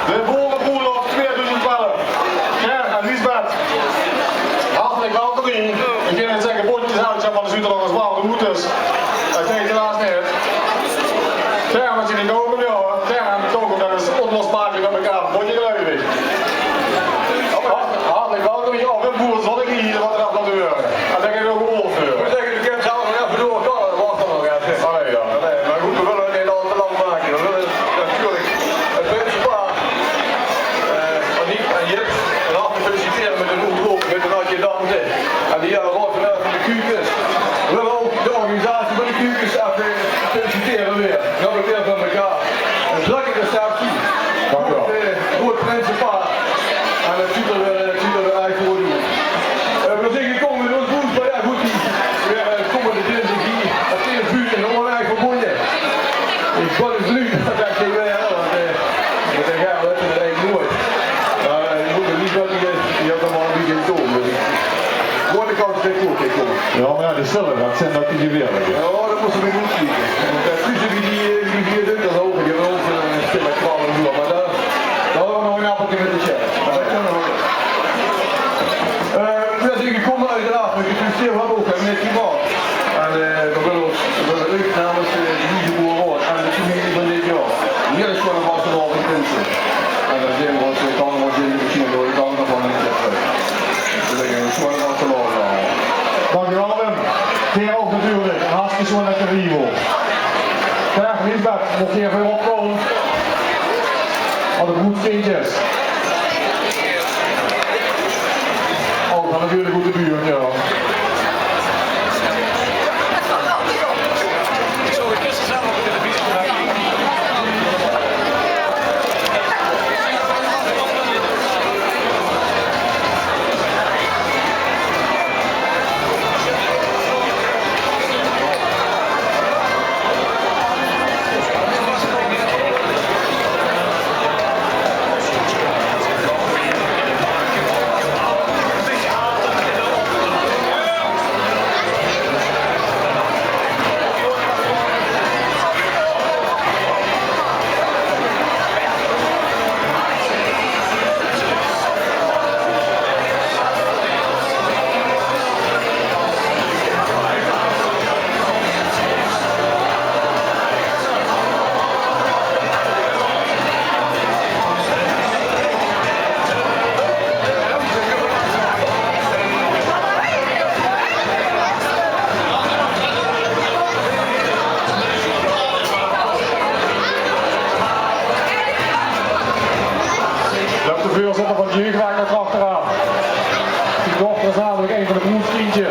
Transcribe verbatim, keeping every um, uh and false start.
De Boerebroelof tweeduizend twelf. Ger en Liesbeth, hartelijk welkom hie. Ik ging net zegge, bóntjes oudje, maar de Zuterlanders waren de moeders. Dat deed helaas niet. Ger, met jullie koken, ja. Ger en koken, dat is onlosmakelijk met elkaar verbonden, geloof ik. Hart-, hartelijk welkom hie. Oh, Wim Boers, wat ik hie, wat er af laten horen. En dan ga ik ook een woord voor. Ik moet zeggen, de kind zou nog even doorkomen, dat was er nog even. Allee, ja. Nee, maar goed, we willen het niet al te lang maken. We willen natuurlijk het prinsenpaar, eh, Aniek en Jip, van harte feliciteren met hun ontgroeping, met hun adjudante. En die jaren rood vanuit de Kuukes. We willen ook de organisatie van de Kuukes even feliciteren weer. Nog een keer van elkaar. Een gelukkige receptie. Dank u wel. Goed, eh, goed prinsenpaar. En het ziet er weer, het ziet er weer erg goed uit. Eh, we zijn gekomen met ons boes, maar ja, goed, die weer, eh, komende dinsdag die, het is buurt in Oostenrijk verbonden. Ik ben benieuwd of dat echt weer, want, eh, met de Gerrit en de Rijk Noord. Maar, eh, je moet er niet wel die, die hebben allemaal een beetje in toon, dus ik word de kans dat ik goed kan komen. Ja, maar ja, de Stille, dat zijn dat die geweerlijke. Ja, dat moeten we goed kijken. Want, eh, tussen die, eh, die viaduct, dat hoop ik, die hebben ook, eh, een stille kwal en zo, maar daar, daar hebben we nog een appeltje met de sjerp. Maar dat kunnen we wel. Eh, we zijn gekomen uiteraard, maar ik feliciteer wat ook, hè, met die man. En, eh, we willen ons, we willen u namens, eh, de Wiezenboerenraad en de commissie van dit jaar een hele schone vastelaovend wensen. En dan zien we ons, eh, dan nog in de misschien door de kant van het, eh, we willen een schone vastelaovend allemaal. Dank u wel, Wim. Theo ook natuurlijk. Een hartstikke schone carnaval. Graag, Lisbeth, mocht je even opkomen. Wat een goed kindjes. Oh, dan natuurlijk goed de buurt, ja. Löp de veurzitter van de jeugdwagen nog achteraan. Die dochter is namelijk een van de broerskindjes.